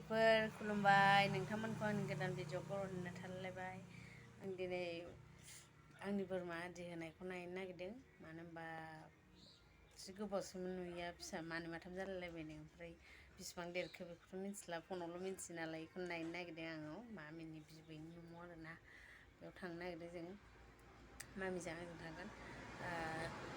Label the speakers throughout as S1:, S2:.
S1: लोगोफोर खुलुमबाय नोंथांमोनखौ आंनि गोदान भिडिअ बर'नो थालायबाय आं दिनै आंनि बोरमा आदि होनायखौ नायनो नागिरदों मानो होनबा एसे गोबावसोमोन नुयिया फिसा मानै माथाम जालायलायबायनो ओमफ्राय बिसिबां देरखो बेखौथ' मिथिला फनावल' मिथियो नालाय बेखौनो नायनो नागिरदों आङो मामिनि बिबैनि न'आव आरोना बेयाव थांनो नागिरदों जों मामिजों आंजों थांगोन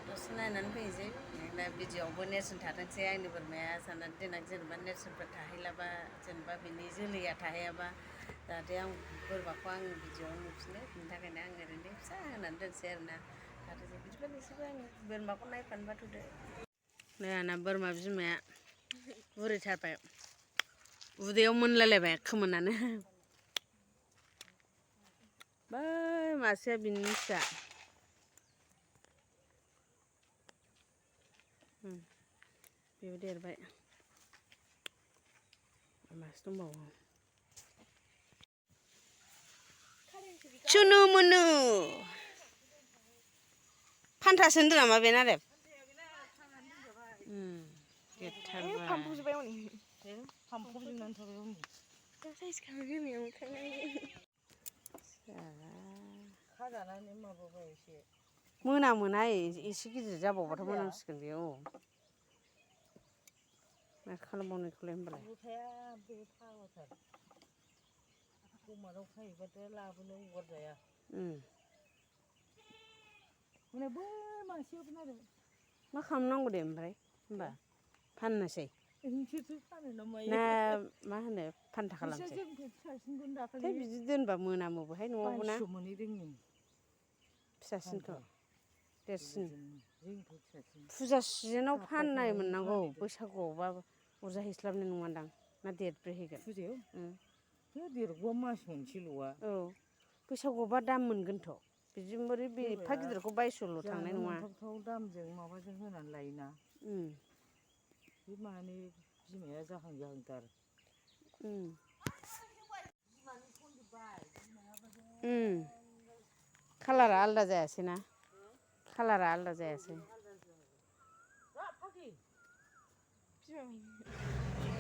S1: दसे नायनानै फैनोसै दा भिडिअआवबो नेरसोन थाथोंसै आंनि बोरमाया साननानै देनां जेनेबा नेरसोनफोर थाहैलाबा जेनेबा बिनि जोलैया थाहैयाबा जाहाथे आं बोरमाखौ आं भिडिअआव नुफिनो बिनि थाखायनो आं ओरैनो फिसा होनानै दोनसै आरोना जाहाथे बिदिबा नोंसोरबो आं बोरमाखौ नायफानो बाथ'दो नै आंना बोरमा बिमाया बुरैथारबाय उदैयाव मोनलायलायबाय खोमोनानो बै मासेया बिनि फिसा बेबो देरबाय मासे दंबावो चुनु मुनु फान्थासो होनदों नामा बे नारेब मोना मोना एसे गिदिर जाबावबाथ' मोनामसिगोन बेयो मा खालामबावनो बेखौलाय होनबालाय गमाराव खाहैबाथाय लाबोनो हगारजाया मा खालामनांगौ दे ओमफ्राय होनबा फाननोसै ना मा होनो फान्था खालामसै बिदि दोनबा मोनामोबोहाय न'आवबो ना फिसासिनखौ देरसिन फुजा सिजोनाव फाननाय मोननांगौ बैसागुआवबा अरजाहैस्लाबनाय नङादां ना देरब्रैहैगोन फुजायाव देरगौआ मास मोनसेल'आ औ बैसागुआवबा दाम मोनगोनथ' बिदि बोरै बे एफा गिदिरखौ बायस'ल' थांनाय नङा दामजों माबाजों होनानै लायोना बे माने बिमाया जाहां जाहांथार कालारा आलादा जायासै ना कालारा आलादा जायासै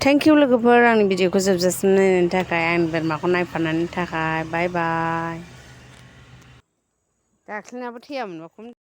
S1: थेंक इउ लोगोफोर आंनि भिडिअखौ जोबजासिम नायनायनि थाखाय आंनि बोरमाखौ नायफानायनि थाखाय बाय बाय दाख्लिनाबो थैयामोनबा खम